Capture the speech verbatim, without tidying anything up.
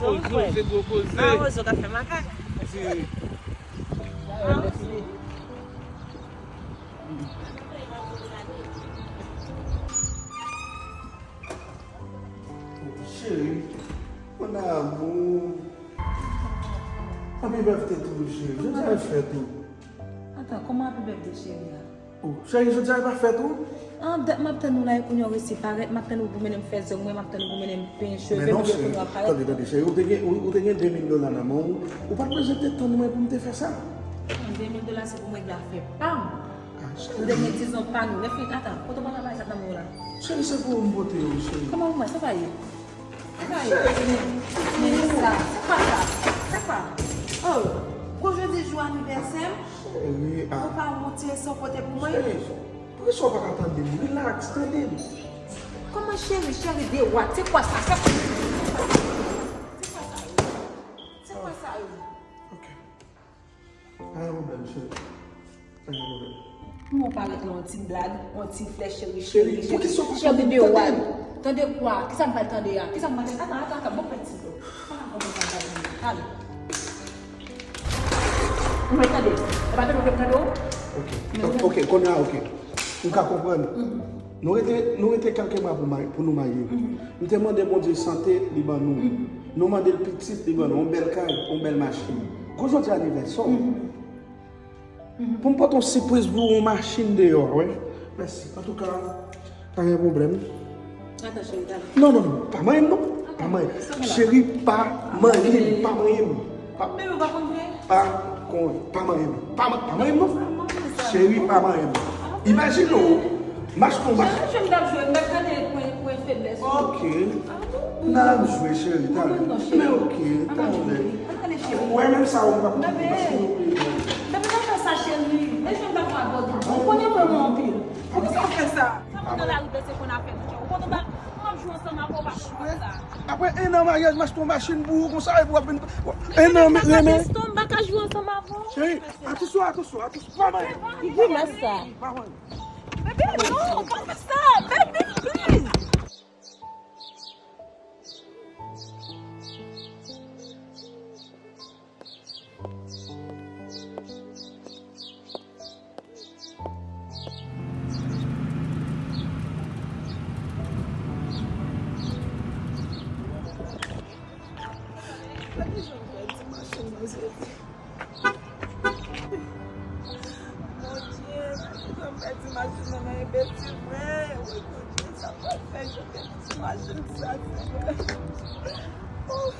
Koze, koze, gwo koze. Mawozo ka fè makak. Cheri, mon amour. Happy birthday to you, cheri. Jodi a fèt ou. Atan, kòman happy birthday, cheri a? Oh, cheri, jodi a e pa fèt ou? Ah, dat m ap tann ou la, e kounye a w resi parèt, m ap tann ou pou mennen m fè zong mwen, m ap tann ou pou mennen m penyen cheve mwen, kounye a w ap parèt. Men non, cheri, tande, tande, cheri, ou te gen, ou, ou te gen de mil dola nan men w, ou pa t bezwen te tann mwen pou m te fè sa. Ah, de mil dola se pou m regle afè pa m. Ah, cheri. Ou te gen dizon pa nou. Lè fini, atan, kote w pral bay sa nan men w la? Cheri, se pou ou m pote yo, cheri. Kòman pou mwen, sa pa ye? Cheri. Men sa, se kwa sa? Se kwa? Oh, kou jodi jou anivèsè m, cheri, ah, ou pa wonte san pote pou mwen? Cheri, poukisa w pa ka tande m? Relax, tande m. Kòman cheri, cheri de wat? Se kwa sa? Se kwa sa? Se kwa sa yo? Se kwa sa yo? Ok. Pa gen pwoblèm, cheri. Pa gen pwoblèm. Kòman w parèt la, yon ti blag, yon ti flè, cheri, cheri, cheri, cheri de wad. Tande kwa? Kisa m pral tande a? Kisa m pral tande? Atan, atan, atan, bon, fè ti blo. Sa pa konprann sa m pral tande. Tande. Mwen tande. E pa tande w tande w? Ok. Ok, kounye a, ok. M ka konprann. Nou rete, nou rete kèlke mwa pou may-, pou nou marye. M te mande Bondye sante, li ban nou. Nou mande l pitit, li ban nou. Yon bèl kay, yon bèl machin. Kou jodi anivèsè w. Pou m pote yon sipriz pou ou, yon machin deyò, wi. Mèsi. Antouka, pa gen pwoblèm. Atan, cheri, tande. Non, non, non. Pa manyen m, non. Pa manyen. Cheri, pa manyen m. Pa manyen m. Pa, pa kon, pa manyen m. Pa, pa manyen m, non. Cheri, pa manyen m. Imajine w, mache tonbe. Jèn, jèn m t ap jwe, m t ap gade kwen, kwen feblès ou. Ok. N a jwe, cheri, tande. Men ok, tande. Ou wè menm sa ou pa konprann paske nou bliye. Depi nan fè sa, cheri, men jèn m t ap avè w tou. Ou konnen mwen renmen w anpil. Poukisa w fè sa? Sa mwen nan lari pèse konn afè nou, cheri. Ou konn ou pa, m ap jwe ansanm avè w, pa konn sa. Apre en an maryaj, m achte yon machin pou ou konsa, epi w ap vin, en an renmen. Stone, m pa ka jwe ansanm avè w. Cheri, atansyon, atansyon, atansyon. Pa manyen. Ki grimès sa? Pa manyen. Baby, non, pa fè sa. Baby, please. Bondye, mwen te janm pèdi machin nan men enbesil mwen. Wi, Bondye, sa mwen fè jwenn ti machin sa, Senyè. Oh.